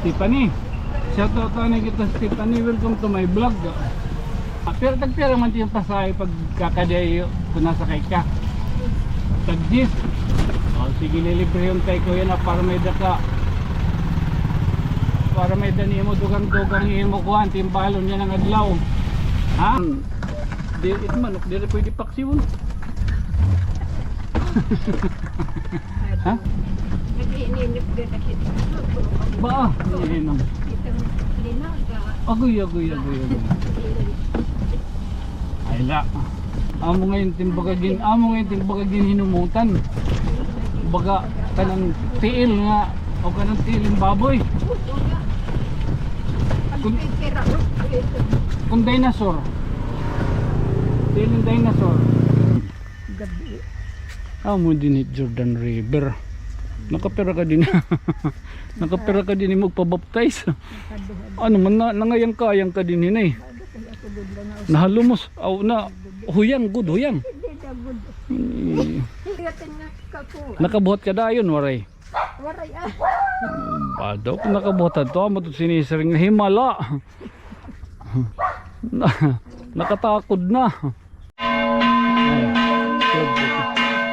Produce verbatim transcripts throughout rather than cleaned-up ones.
Stephanie. Shout out anay kita, Stephanie. Welcome to my vlog. Ah, pero tagpira man it iyo pasahe pagkakadi ha iyo kon nasakay ka? Tag-diyes. O, sige, lilibrehon ta ikaw yana para may-ada ka, para may-ada nimo dugang-dugang imo kuan, timbalon yana nga adlaw. Ha? Di, it manok, diri pwede paksiwon. Ha? Nag-iinip din na kita. Ba, iinom. Itong linaga. Agoy, agoy, agoy, agoy. Ay, la. Amo ngay-an it im baga gin-, amo ngay-an it im baga ginhinumutan. Baga kanang tiil nga, o kanang tiil hin baboy. Kun, kun dinosaur. Tiil hin dinosaur. Gabi. Amo dinhi it Jordan River. Nakapira ka dinhi? Nakapira ka dinhi magpabaptize? Nakaduha. Ano man na, nangayang-kayang ka dinhi, Nay? Bago kay ako gud lang ako. Nahalumos. Aw, na, huyang gud, huyang. Hindi na gud. Eh. Nakabuhat ka dayon, waray? Waray, ah. Bado, nakabuhat adto, amo to sinisiring nga himala. Na, nakatakod na.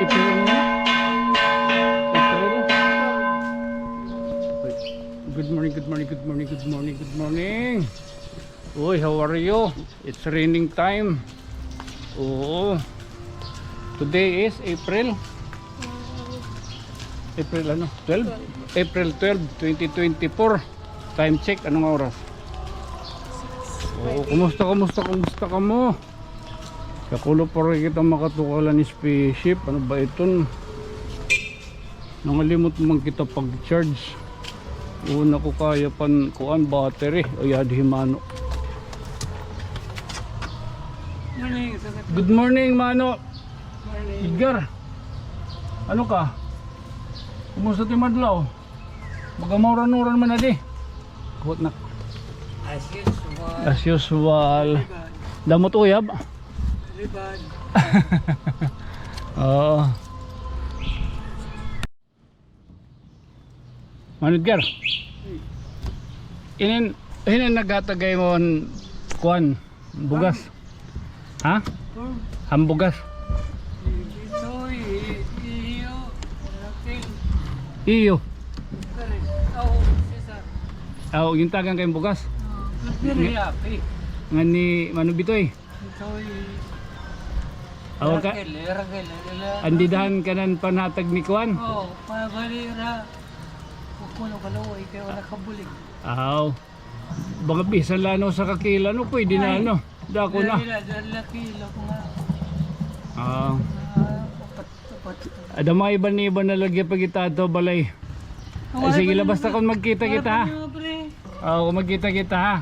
April na? April? Good morning, good morning, good morning, good morning, good morning. Uy, how are you? It's raining time. Oo. Today is April. April ano? Twelve? April twelve, twenty twenty-four. Time check, anong oras? Oo, kumusta, kumusta, kumusta kamo? Kakulo pa rin kita makatukalan spaceship. Ano ba iton? Nangalimot man kita pag-charge. Una ko kaya pan kuan battery. O, yadi hi Mano. Morning, Sir. Good morning, Mano. Morning. Edgar. Ano ka? Kumusta it im adlaw? Baga mauran-uran man na di. Kuot na. As usual. As usual. Libad. Damo it uyab. Libad. Oo. Mano Edgar. Inin, inin naghatag ha imo hin kuan, bugas. Ha? Hmm. An bugas. Ito, i-, iyo, Raquel. Iyo. Correct. Ako, Cesar. Aw, gintagan ka hin bugas. Ah, Raquel, Nga-, Raquel. Ngan ni Mano Bitoy. Ito, i-, Aw, ka-, Raquel, eh, Raquel, eh, ila-, an didahan kanan panhatag ni kuan? Oo, pabali ra. Kukuno ka luoy, kay wala ka bulig. Aw. Mga bisan la, ano, usa ka kilo, ano, pwede na, ano? Dako na. Dali la, dali la kilo ko nga. Ah. Ah, apat, apat. Ada may iba ni iba na lagi pag itato balay. Ay, sige la, basta kon magkita kita, ha? Wala pa ni Mabre. Oo, kon magkita kita, ha?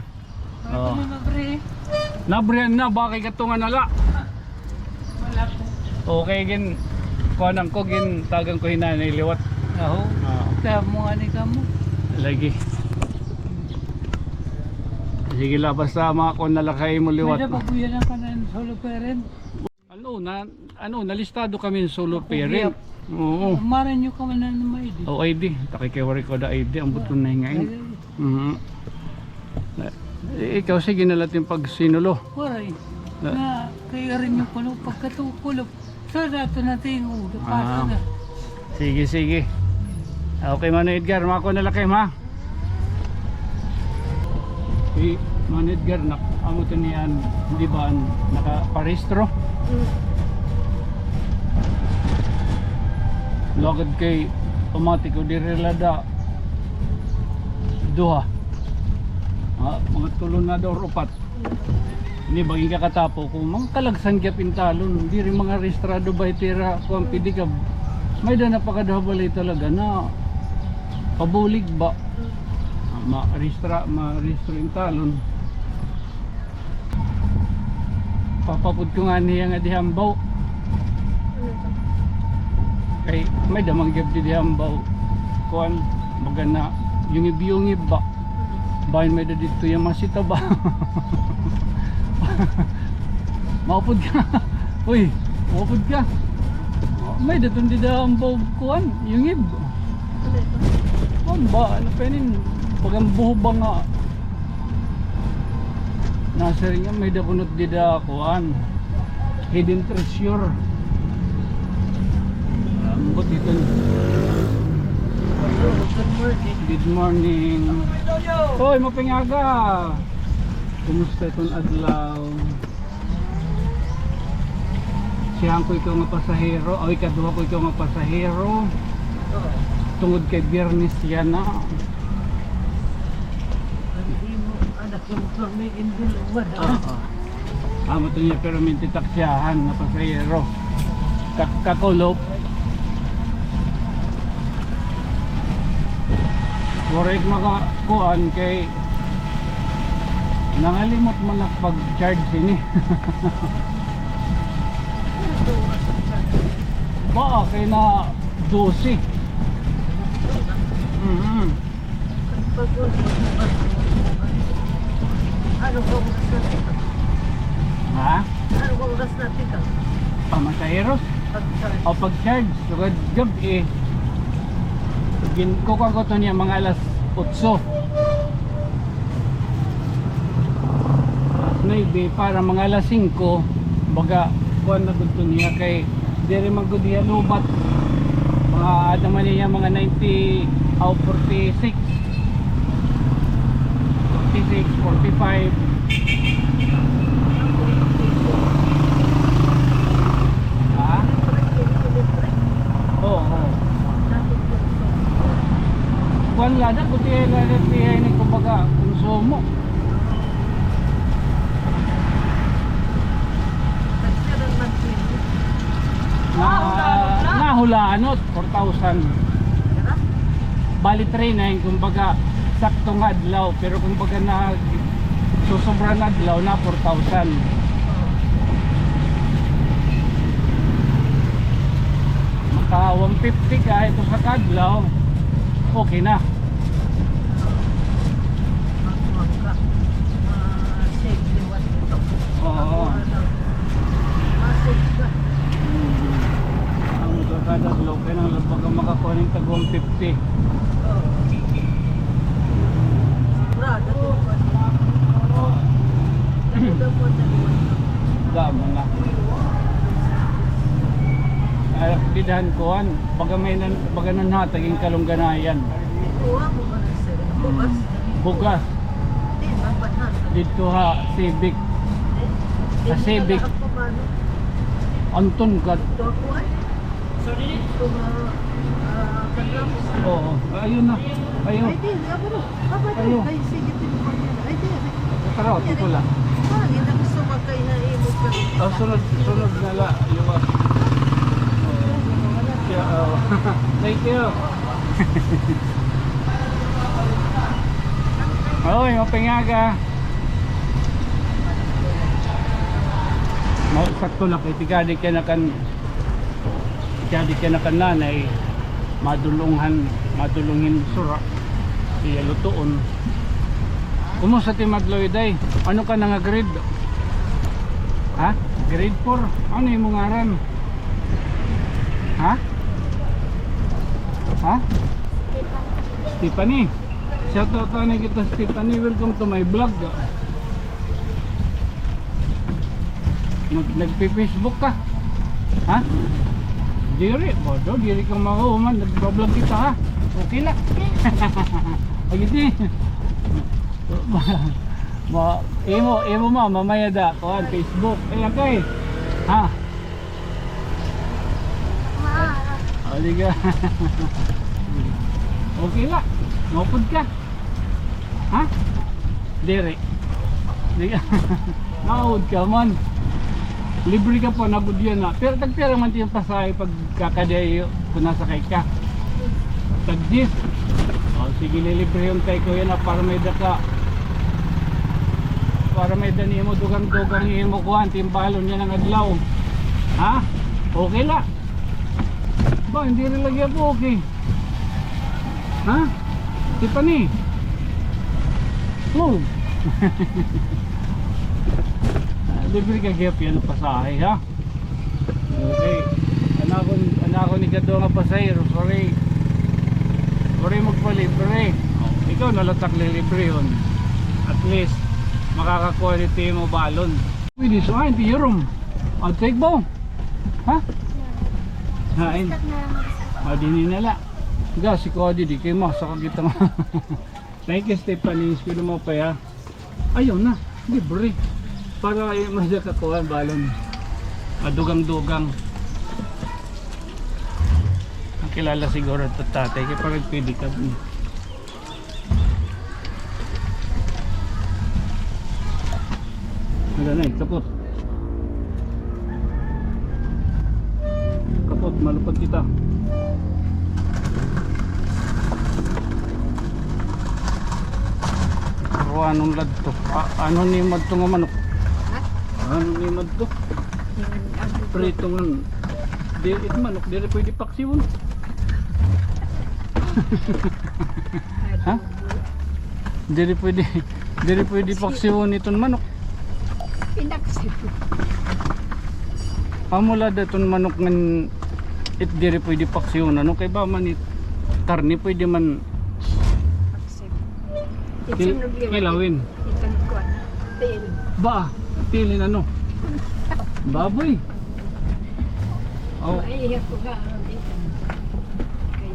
Wala pa ni Mabre. Nabrihan na, bakit katunga na la? Wala po. Okay, gin-, kuanan ko, gintagan ko hi Nanay liwat. Aho. Ah. Kaya mo nga ni kamo. Lagi. Sige la, basta mga kuan na la kay mo liwat. May napabuyan ang kanan solo parent. Ano na, ano, nalistado kami hin solo parent. Oo. Mara niyo ka man na may I D. O, I D. Takay kay waray ko da I D, ambot ko na hingain. Ay, ay. Mhm. Eh, ikaw, sige na la it im pagsinulo. Waray. Na. Na, kay rin yung kuno pagkatukulop. So, dato na tingog. Ah. Paso na. Sige, sige. Okay, Mano Edgar, mako na la kay, ha? Si Mano Edgar, nak-, amo to niyan, di ba, nakaparehistro? Mm. Lugod kay automatic o diri la da duha. Ah, mga tulo na daw or upat. Ini, bangin kakatapo ko, mga kalagsan gihap in talon, diri mga rehistrado ba it ira, kuan, pedicab. May-ada na pagkaduha balay talaga na pabulig ba. Ah, ma-rehistra-, ma-rehistro in talon. Papapod ko nga niya nga di hambaw. Ano to? Kay may-ada man gihap didi hambaw. Kuan, baga na, yungib-yungib ba? Hmm. Bahin may-ada didto iya masita ba? Maupod ka. Uy, maupod ka. May-ada ton dida hambaw kuan, yungib. Ano ito? Kuan ba? Ano pa inin? Pag an buho ba nga nasiring nga may-ada kuno dida kuan, hidden treasure. Ambot ito. Good morning. Good morning. Hoy, maupay nga aga. Kumusta iton adlaw? Siyahan ko ikaw nga pasahero, o ikaduha ko ikaw nga pasahero. Tungod kay Biyernes yana. Ang imo anak, yung kami, hindi luwad, ah. Oo. Amo to niya, pero minti taksiyahan nga pasahero. Ka-, kakulop. Waray makakuan kay nangalimot man ak pag-charge ini. Ba, kay na dose. Mhm. Ano ba oras na tika? Ha? Ano ba oras na tika? Pamasaheros? Pag-charge. O, pag-charge. Sugad gab-i. Gin-, kukuha ko to niya mga alas otso. Maybe para mga alas singko, baga, kuan na gud to niya kay diri man gud hiya lubat. Mga, ano man niya, mga ninety, o, forty-six. Forty-six, forty-five. Ha? Oo, oo. Kuan la, da, kuti la, da, ini, kumbaga, konsumo. Na, nahulaan, no? Four thousand. Bali, three nine, kumbaga, sakto nga adlaw. Pero kumbaga na, susobra na adlaw na four thousand. Maka one fifty ka, ito sa kadlaw, okay na. Oo. Ang motor kada adlaw, kay nang labag ang makakuha ning tag one fifty. Damo na. Ay, bidahan kuan, baga may nan-, baga nanhatag in kalungganayan. Bugas. Didto ha Civic. Ha Civic. Anton gad. Oo, ayun na. Ayun. Ayo. Ay, sige, tinuod niya. Ay, di, sige. Tara, ito la. Ah, hindi gusto magkainaimog ka rin. Oh, sunod, sunod na la. Iwas. Yeah, oh. Thank you. Oy, maupay nga aga. Mao, sakto la kay tikadi kay na kan Kay di kay na kan nanay, madulong han, madulong hin sura. Iya lutuon. Kumusta it im adlaw, day? Ano ka na nga grade? Ha? Grade four? Ano imo ngaran? Ha? Ha? Stephanie. Shout out anay kita, Stephanie. Welcome to my vlog. Nag-, nagpi-Facebook ka? Ha? Diri, bodo, diri ka mahuman. Nagbablog kita, ha? Okay na. Ay, di. Ma, imo, imo ma, mamaya da, kuan, Facebook. Ay, okay. Ha? Ah, di ka. Okay la. Maupod ka. Ha? Diri. Di ka. Maupod ka man. Libre ka pa na gud yana. Pero tagpira man it im pasahe pagkakadayo kon nasakay ka? Tag-diyes. O, sige, lilibrehon ta ikaw yana para may-ada ka. Para may-ada nimo dugang-dugang imo kuan, timbalon yana nga adlaw. Ha? Okay la. Ba, hindi rin lagi ako okay. Ha? Tiffany? Oh. Ah, libre ka gihap yana pasahe, ha? Okay. An akon, an akon ikaduha nga pasahero, sorry. Sorry, magpalibre. Okay. Yun, nalatak lilibre yun. At least, makakakuha ni Timo balon. Pwede sa akin, tiyarom. I'll take ball. Ha? Hain. Ah, dinhi na la. Ga, si Cody, di kay masaka kita. Thank you, Stephanie. Speedo mo pa, ha? Ayaw na. Libre. Para, eh, mas nakakuha balon. Ah, dugang-dugang. Ang kilala siguro ito tatay. Kaya parang pwede ka. Wala na eh, kapot. Kapot, malupad kita. Pero anong ladto? A-, ano ni madto nga manok? Ha? Ano ni madto? Prito nga. Di, it manok, diri pwede paksiwon. Ha? Diri pwede, diri pwede paksiwon iton manok. Pinaksiw. Amo la da iton manok ngan it diri pwede paksiwon. Ano kay ba man it karne pwede man Paksiw. Kil-, kilawin. Iton kuan. Tiil. Ba, tiil hin ano? Baboy. Oh. Ay, iya ko ga, ah, dito. Okay.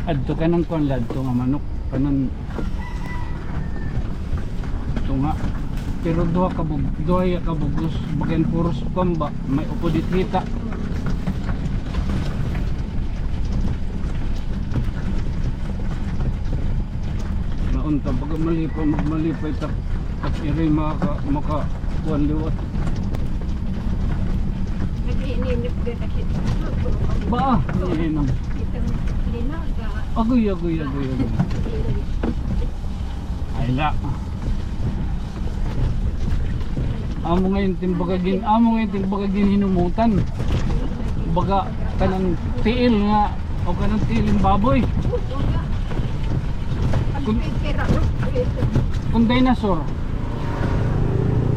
Adto ka ng kuan ladto nga manok. Kanan tunga. Pero duha ka bug-, duha ya ka bugos. Bagan puros kuan ba? May upod it hita. Naunta, baga malipay, magmalipay, tak, tak iri maka, maka, kuan liwat. Nag-iinit ka na kita. Ba, iinom. Itong linaga. Agoy, agoy, agoy, agoy. Ay, la. Amo ngay-an it im baga gin-, amo ngay-an it im baga ginhinumutan. Baga kanang tiil nga, o kanang tiil hin baboy. Kun, kun dinosaur.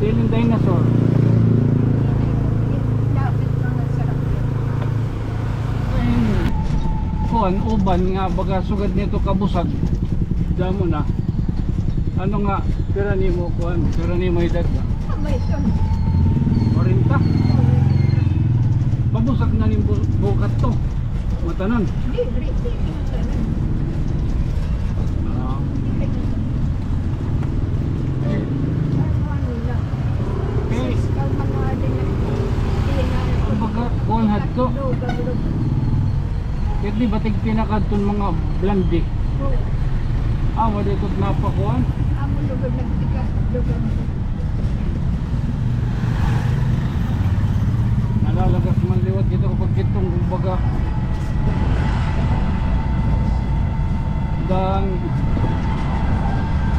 Tiil hin dinosaur. Kuan, uban nga baga sugad nito kabusag. Damo na. Ano nga, pira nimo kuan, pira nimo edad na? May son. Kwarenta? Kabusag na nim bu-, bukat to. Matanan. Di, di, di, matanan. Ah. Eh, kumbaga, kuan hadto. Kay di ba tigpinakadton mga blandi? Ah, wala ito napakuan. Nalalagas man liwat kita ko pagkitong, kumbaga. Daan,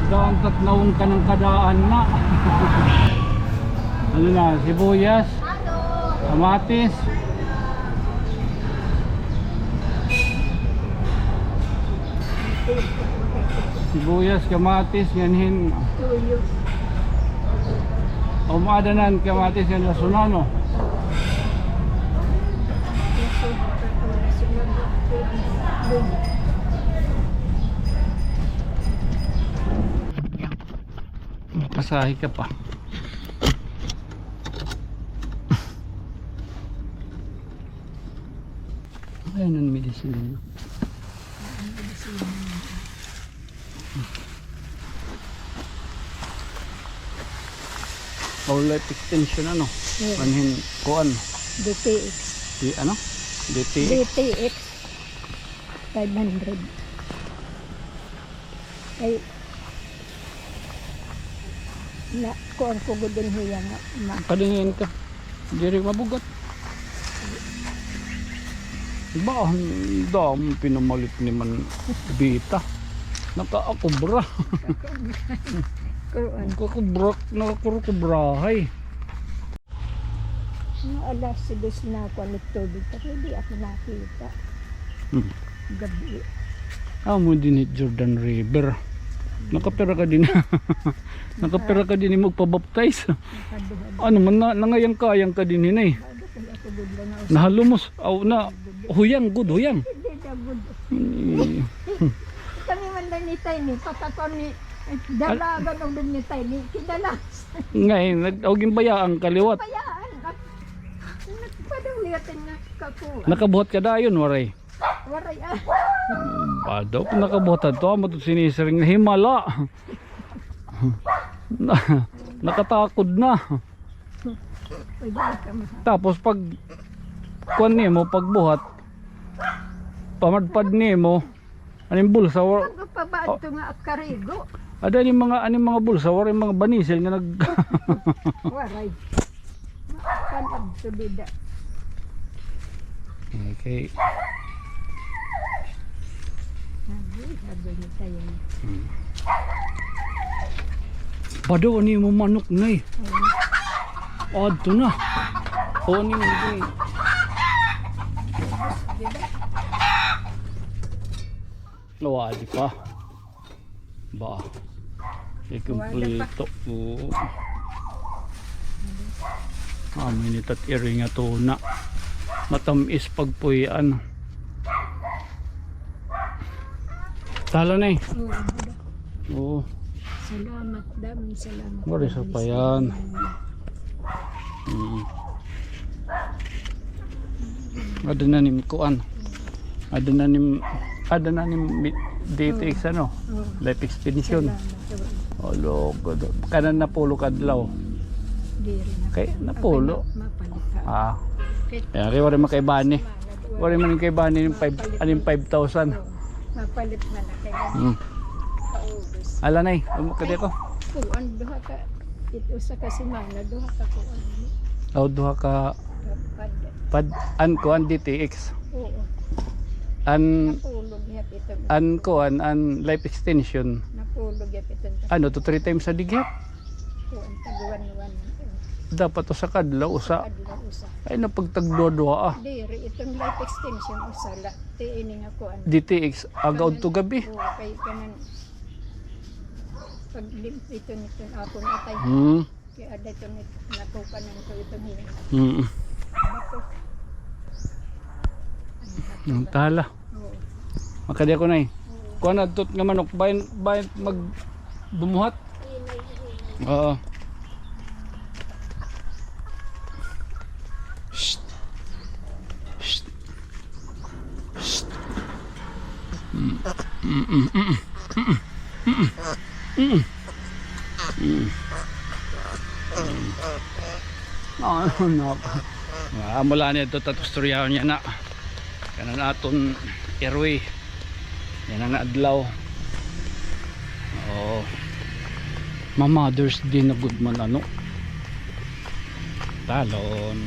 daan tatnawong ka ng kadaan na. Ano na, sibuyas, kamatis. Sibuyas, kamatis, ngan hin. Tuyo. Umadanan kamatis ngan lason, ano? Mapasahe ka pa. Ayan an medicine. Whole life extension, ano? Yes. Manhin kuan. D T X. Di, ano? D T X. D T X five hundred. Ay, na, kuan ko gud dinhi nga ma- Kadingin ka. Diri mabugat. Ba, damo pinamalit ni man Bita. Nakaakubra. Kuan. Nakakubra, nakakurukubrahay. Mga alas dos na ako, ano, tubig, kasi di ako nakita. Hmm. Gabi. Amo dinhi Jordan River. Nakapira ka dinhi? Nakapira ka dinhi magpabaptize? Nakaduha. Ano man na, nangayang-kayang ka dinhi, eh. Bago kay ako gud lang ako. Nahalumos, aw, na, huyang, gud, huyang. Hindi na gud. Hmm. Kami man na Ni Tiny, pagkakon ni, dalagan og ni Tiny, kidalas. Ngay, nag-, og ginbayaan ka liwat. Bayaan, nag-, nagpadulyatin nga kakuha. Nakabuhat ka dayon, waray? Waray, ah. Padok, nakabuhat adto, amo to sinisiring nga himala. Na-, nakatakod na. Pwede ka ma- Tapos pag kuan nimo, pagbuhat, pamadpad nimo, aning bulsa, wa-, Ano pa ba ito nga karigo? Ada ni mga, aning mga bulsa, waray mga banisil nga nag- Waray. Kan adto dida. Okay. Sabi, sabi ni Tiny. Hmm. Bado, ano yung manok na eh? Ayun. Adto na. O, ano yung, ano yung, Di ba? Wadi pa. Ba. Ikumpleto. Oo. Ah, minit at iri nga tuna. Matamis pagpuyan. Tala na eh. Oo. Oo. Salamat, daming salamat. Wari sa pa yan. Mm. Ada na nim kuan. Ada na nim, ada na nim mi-, D T X ano? Oo. Life extension. Salamat, oo. Alo, gado. Kanan napulo ka adlaw. Diri na. Kay napulo. Mapalit ka. Ah. Kay kaya kay wari makaibani. Wari man kay bani nim five, anim five thousand. Oo. Mapalit man na kay. Hmm. Paubos. Ala nay, um, kadi ko. Kuan, duha ka, it-, usa ka semana, duha ka kuan. Aw, duha ka pad. Pad, an kuan, D T X. Oo. An, napulog niya ito. An kuan, an life extension. Napulog niya ito. Ano to, three times a day? Kuan, tag one one. Dapat usa ka adlaw, usa. Adlaw, usa. Ay, napagtagduha-duha, ah. Diri, itong life extension, usa la. Ti ini nga kuan. D T X, aga udto gabi. Oo, kay kanan. Pag lim-, ito nito, ako na tayo. Hmm. Kaya ada ito nito, nakukanan ko ito nila. Hmm. Bato. Ang tala. Oo. Makadi ako, nay. Oo. Kuan na, tot nga manok, bayan, bayan mag-, bumuhat. Oo. Shh. Shh. Shh. Mm, mm, mm, mm. Mm. Mm. Mm. Ah, no. Ah, mula nito, tatos turyahon niya na. Kanan aton iroy. Yana nga adlaw. Oo. Ma-Mother's Day na gud man, ano? Talon.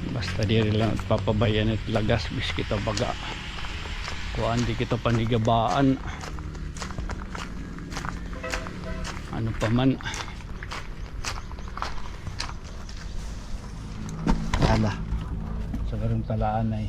Basta diri lang papabay-an it lagas, bis kita baga. Kuan, di kita panigabaan. Ano pa man. Ala. Sa karong talaan ay